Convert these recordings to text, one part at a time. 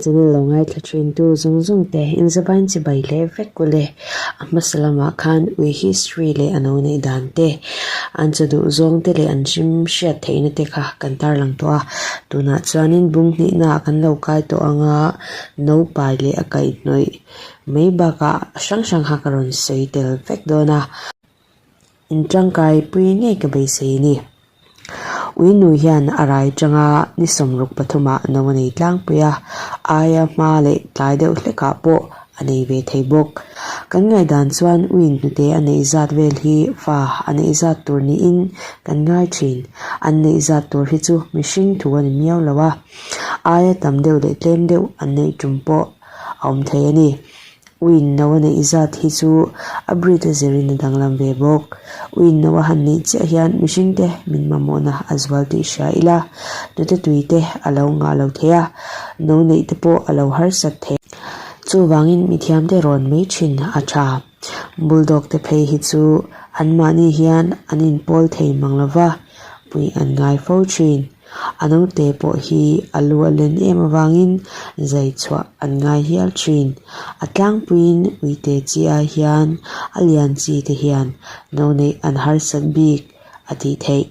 channel lo ngaithla thin tu zawng zawng te inzavain chibai leh vek ule. A hmasa lamah khan ui history leh a no neih dan te, an chaw duh zawng te leh an hrim hriat theihna te kha kan tarlang tawh a. Tunah chuanin bung hnihnaah kan lo kai tawh ang a, naupai leh a kaihhnawih mai bakah hrang hrang kha ka rawn sawi tel vek dawn a. In tangkai pui ngei ka beisei a ni. Ui nu hian a rai tanga ni 63 ah no a nei tlangpui a, aia hma leh tlai deuh hlekah pawh a nei ve thei bawk. Kan ngaihdan chuan uiin hnute a neih zat vel hi fa a neih zat tur niin kan ngai thin. An neih zat tur hi chu mihring thu a ni miau lo a, aia tam deuh leh tlem deuh an neih tum pawh a awm thei a ni. Uin no a neih zat hi chu a breed a zirin a danglam ve bawk. Uin no a han neih chiah hian mihring te min mamawhna a zual tih hria ila, hnute tui te a lo ngah lo thei a, no neih te pawh a lo harsat thei. Chuvangin mithiam te rawn mai thin a tha. Bulldog te phei hi chu anmahni hian an inpawl thei mang lova, puih an ngai fo thin. A naute pawh hi a lu a len em avangin zai chhuah an ngai hial thin. A tlangpuiin uite chi ai hian a lian chi te hian no neih an harsat bik a tih theih.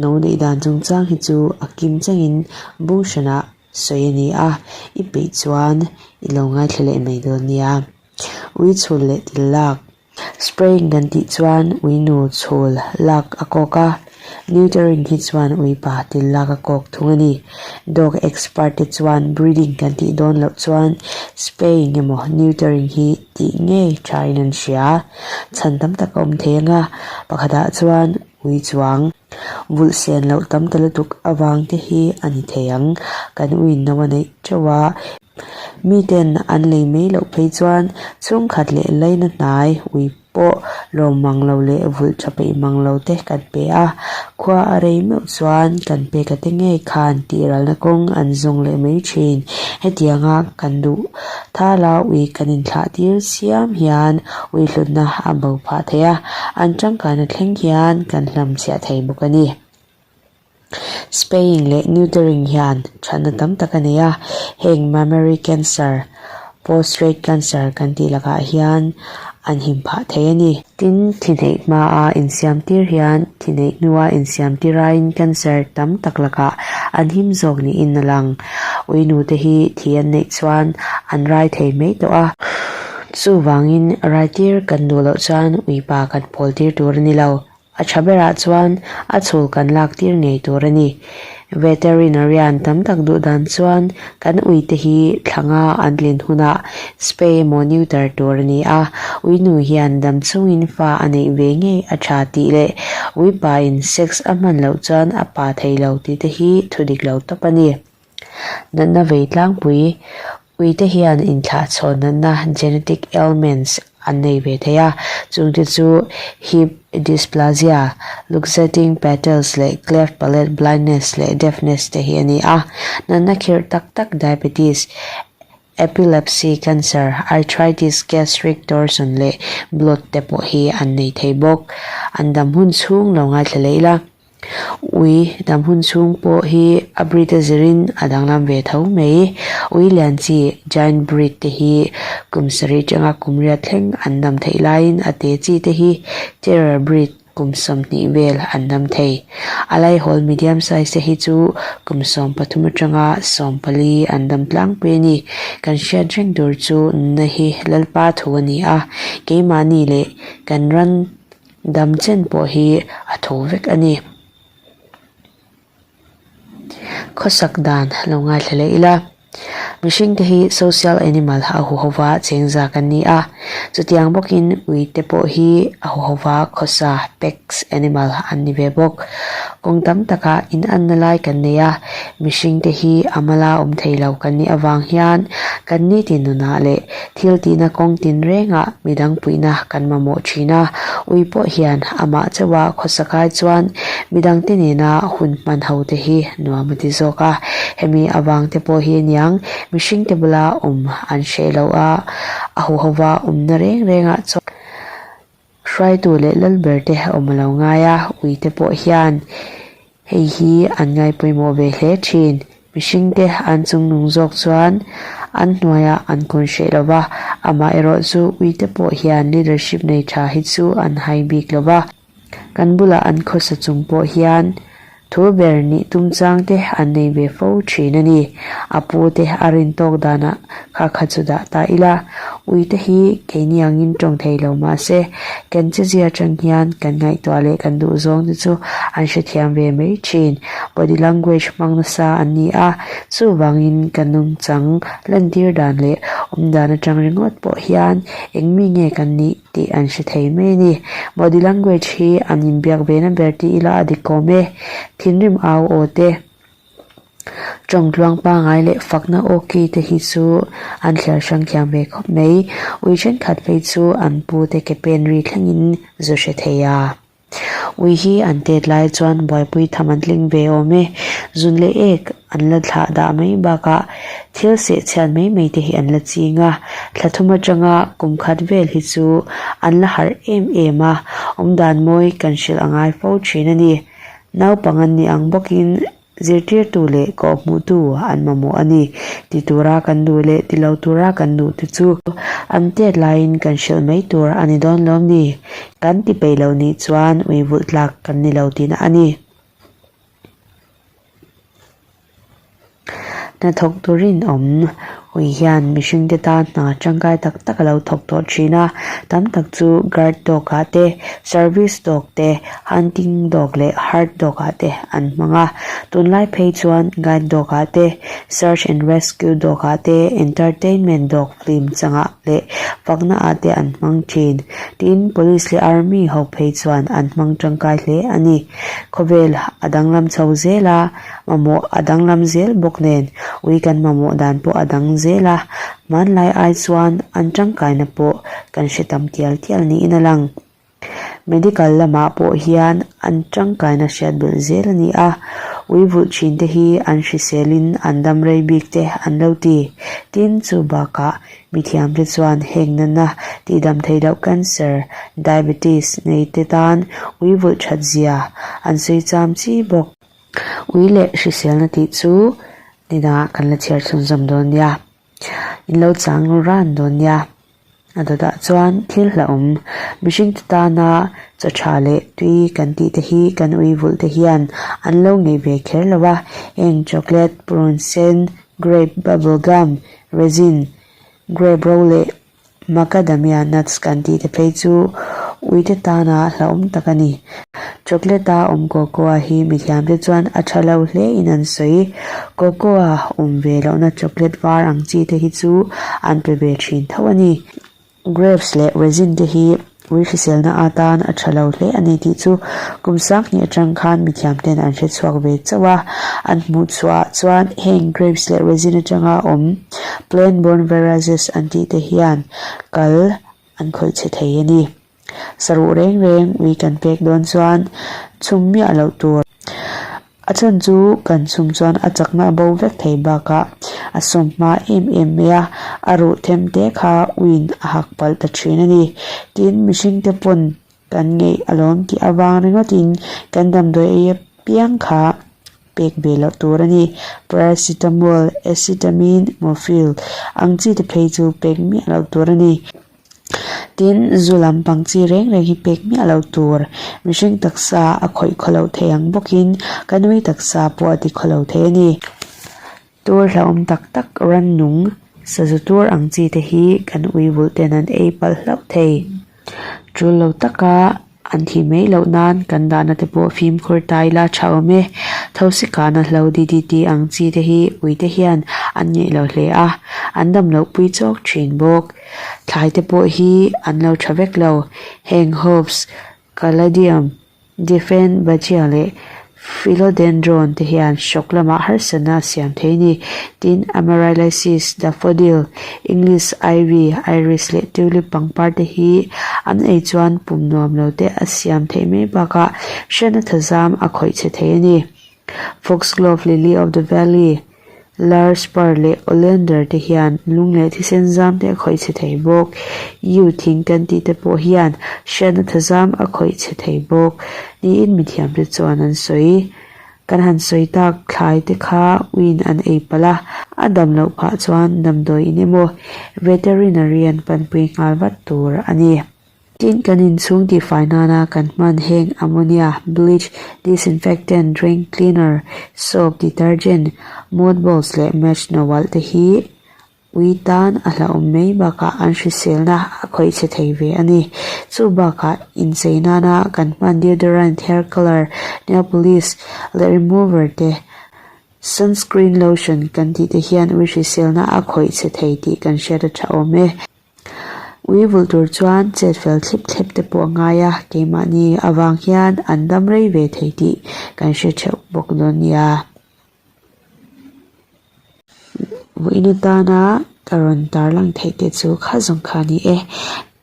No neih dan chungchang hi chu a kim changin bung hranah sawi a ni a, i peih chuan i lo ngaithla leh mai dawn nia. Ui chhul leh til lak. Spraying kan tih chuan ui nu chhul lak a kawk a, neutering hi chuan ui pa til lak a kawk thung a ni. Dog expert te chuan breeding kan tih dawn loh chuan spraying emaw neutering hi tih ngei thain an hria. Chhan tam tak a awm thei ang a, pakhatah chuan ui chuang vulh sen loh tam ta lutuk avang te hi a ni thei ang. Kan uiin no a neih teuh a. Miten an lei mai loh phei chuan chhungkhat leh laina hnai ui pawh lawm mang lo leh vulh tha peih mang lo te kan pe a, khua a rei meuh chuan kan peka te ngei khan tihralna kawng an zawng leh mai thin. Hetianga kan duh thala ui kan inthlah tir siam hian ui hlutna a bo phah thei a, an tangkaina thleng hian kan hlamchhiah thei bawk a ni. Spaying leh neutering hian thatna tam tak a nei a, heng mammary cancer, prostrate cancer kan tih lakah hian an him phah thei a ni. Tin, thi neih hmaa insiam tir hian thi neih hnua insiam tir aiin cancer tam tak lakah an him zawk niin a lang. Uinute hi thi an neih chuan an rai thei mai tawh a, chuvangin rai tir kan duh loh chuan uipa kan pawl tir tur a ni lo. A tha berah chuan a chhul kan lak tir ngei tur a ni. Veterinarian tam tak duh dan chuan kan uite hi thlanga an tlin hunah spay emaw neuter tur a ni a, ui nu hian dam chungin fa a neih ve ngei a tha tih leh ui pain sex a hman loh chuan a pa thei lo tih te hi thu dik lo tawp a ni. Natna vei tlangpui Uite hian inthlahchhawn natna genetic ailments an nei ve thei a, chungte chu hip dysplasia, luxating patels leh cleft palate blindness leh deafness te hi a ni a. Natna khirh tak tak diabetes, epilepsy, cancer, arthritis, gastric torsion leh bloat te pawh hi an nei thei bawk. An dam hun chhung lo ngaithla leh ila. Ui dam hun chhung pawh hi a breed a zirin a danglam ve tho mai. Ui lian chi giant breed te hi kum sarih atanga kum riat thleng an dam theih laiin a te chi te hi terrier breed kum 20 vel an dam thei. A laihawl medium size te hi chu kum 13 atanga 14 an dam tlangpui a ni. Kan hriat reng tur chu nunna hi Lalpa thu a ni a, keimahni leh kan ran Dam chen pawh hi a tho vek a ni. Khawsak dan lo ngaithla leh ila. Mihring te hi social animal a huhova cheng zak an ni a. Chutiang bawkin ui te pawh hi a huhova khawsa packs animal an ni ve bawk. Kawng tam takah inanna lai kan nei a, mihring te hi a mala awm thei lo kan nih avang hian kan nitin nunah leh Thil tihna kawng tinrengah midang puihna kan mamawh thin a, ui pawh hian amah chauha khawsakai chuan midangte nena hun hman ho te hi nuam a ti zawk a. Hemi avangte pawh hi aniang mihringte bula awm an hreh loh a, a huhova awmna reng rengah chuan hruaitu leh lalber te awm a lo ngai a, uite pawh hian hei hi an ngaipawimawh ve hle thin. Mihringte an chungnung zawk chuan an hnuaiah an kun hreh lo va, amaherawhchu uite pawh hian leadership nei tha hi chu an hai bik lo va. Kan bulah an khawsa chung pawh hian thu ber nih tum chang te an nei ve fo thin a ni. A pu te a rin tawk danah kha kha chu dah ta ila, uite hi keini angin tawng thei lo mah se, kan chezia atang hian kan ngaihtuah leh kan duh zawng te chu an hrethiam ve mai thin. Body language hmang nasa an ni a, chuvangin kan nungchang lantir dan leh awmdan atang ringawt pawh hian eng mi nge kan nih tih an hre thei mai a ni. Body language hi an inbiak ve na ber ti ila a dik awm e. Thinrim au aw te, tawng tluang pangai leh fakna aw ki te hi chu an thliar hrang thiam ve khawp mai. Ui thenkhat phei chu an pu te ke pen ri thlengin zu hre thei a. Ui hi an tet lai chuan buaipui tham an tling ve awm e. Zun leh ek an la thlah dah mai bakah thil seh chhiat mai mai te hi an la ching a. Thla thum atanga kum khat vel hi chu an la harh em em a, awmdan mawi kan hrilh a ngai fo thin a ni. Naupang an nih ang bawkin Zirtirtu leh kawhhmuhtu an mamawh a ni. Ti tura kan duh leh ti lo tura kan duh te chu an tet laiin kan hrilh mai tur a ni dawn lawm ni? Kan ti peih loh nih chuan ui vulh tlak kan ni lo tihna a ni. Hnathawk turin awm Ui hian mihringte tan hna tangkai tak tak a lo thawk tawh thin a, tam tak chu guard dog ah te, service dog te, hunting dog leh herd dog ah te an hmang a. Tunlai phei chuan guide dog ah te, search and rescue dog ah te, entertainment dog film changah leh fakna ah te an hmang thin. Tin, police leh army ho phei chuan an hmang tangkai hle a ni. Khawvel a danglam chho zel a. Mamawh a danglam zel bawk nen ui kan mamawh dan pawh a dang zel a, hmanlai ai chuan an tangkaina pawh kan hre tam tial tial niin a lang. Medical lamah pawh hian an tangkaina hriat belh zel a ni a, ui vulh thin te hi an hriselin an dam rei bik te an lo ti. Tin, chu bakah mithiamte chuan heng nana tihdam theih loh cancer, diabetes nei te tan ui vulh that zia an sawi cham chi bawk. Ui leh hriselna tih chu nidangah kan la chhiar chhunzawm dawn nia. In lo chang ran dawn nia. A dawtah chuan thil hlauhawm mihringte tana chaw tha leh tui kan tih te hi kan ui vulh te hian an lo ngei ve kher lo a. Heng chocolate, purun sen, grape, bubble gum, raisin, grape ro leh Macadamia nuts kan tih te phei chu uite tana hlauhawm tak a ni. Chocolate a awm cocoa hi mithiamte chuan a tha lo hle in an sawi. Cocoa awm ve lohna chocolate var ang chi te hi chu an pe ve thin tho a ni. Grapes leh raisin te hi ui hriselna atan a tha lo hle a ni tih chu kum sanghnih atang khan mithiamten an hre chhuak ve chauh a. An hmuh chhuah chuan heng grapes leh raisin atanga awm Plant-borne viruses an tih te hian kal an khawih chhe thei a ni. Saruh reng reng ui kan pek dawn chuan chhum miah loh tur. A chhan chu kan chhum chuan a chakna a bo vek thei bakah a sawm hma em em mai a, a ruh them te kha uiin a hak palh ta thin a ni. Tin, mihringte pawn Kan ngeih alawm tih avang ringawtin kan damdawi ei apiang kha pek ve loh tur a ni. Paracetamol, acetamin, morphine ang chi te phei chu pek miah loh tur a ni. Tin, zu lampang chi reng reng hi pek miah loh tur. Mihring taksa a khawih khaw loh thei ang bawkin ka nui taksa pawh a ti khaw lo thei a ni. Tur hlauhawm tak tak rannung sazu tur ang chi te hi kan ui vulh ten an ei palh hlauh thei. Tul lo taka an thih mai loh nan kan dahna te pawh fimkhur ta ila tha awm e. Thosi kahna hlo DDT ang chi te hi ui te hian an ngeih lo hle a, an dam loh pui chawk thin bawk. Thlai te pawh hi an lo tha vek lo. Heng hops, caladium, Dieffenbachia leh Philodendron te hian hrawk lamah harsatna a siam thei a ni. Tin, Amaryllises, Daffodil, English Ivy, Iris leh Tulip pangpar te hi an ei chuan pum nuam lo te a siam theih mai bakah hriatna thazam a khawih chhe thei a ni. Foxglove, Lily of the Valley, Larkspur leh Oleander te hian lung leh thisen zam te a khawih chhe thei bawk. Yew thing kan tih te pawh hian hriatna thazam a khawih chhe thei bawk niin mithiamte chuan an sawi. Kan han sawi tak thlai te kha uiin an ei palh a, a dam loh phah chuan damdawi in emaw veterinary an panpui nghal vat tur a ni. Tin, kan inchhung tihfai nana kan hman heng ammonia, bleach, disinfectant, drain cleaner, soap, detergent, mothballs leh match nawalh te hi Ui tan a hlauhawm mai bakah an hriselna a khawih chhe thei ve a ni. Chu bakah inchei nana kan hman deodorant, hair colour, nail polish leh remover te, sunscreen lotion kan tih te hian ui hriselna a khawih chhe thei tih kan hriat a tha awm e. Ui vulh tur chuan chet fel thlip thlep te pawh a ngai a, keimahni avang hian an dam rei ve thei tih kan hre theuh bawk dawn nia. Vawiin atana ka rawn tarlang theih te chu kha zawng kha a ni e,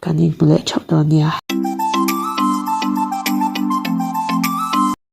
kan inhmu leh theuh dawn nia.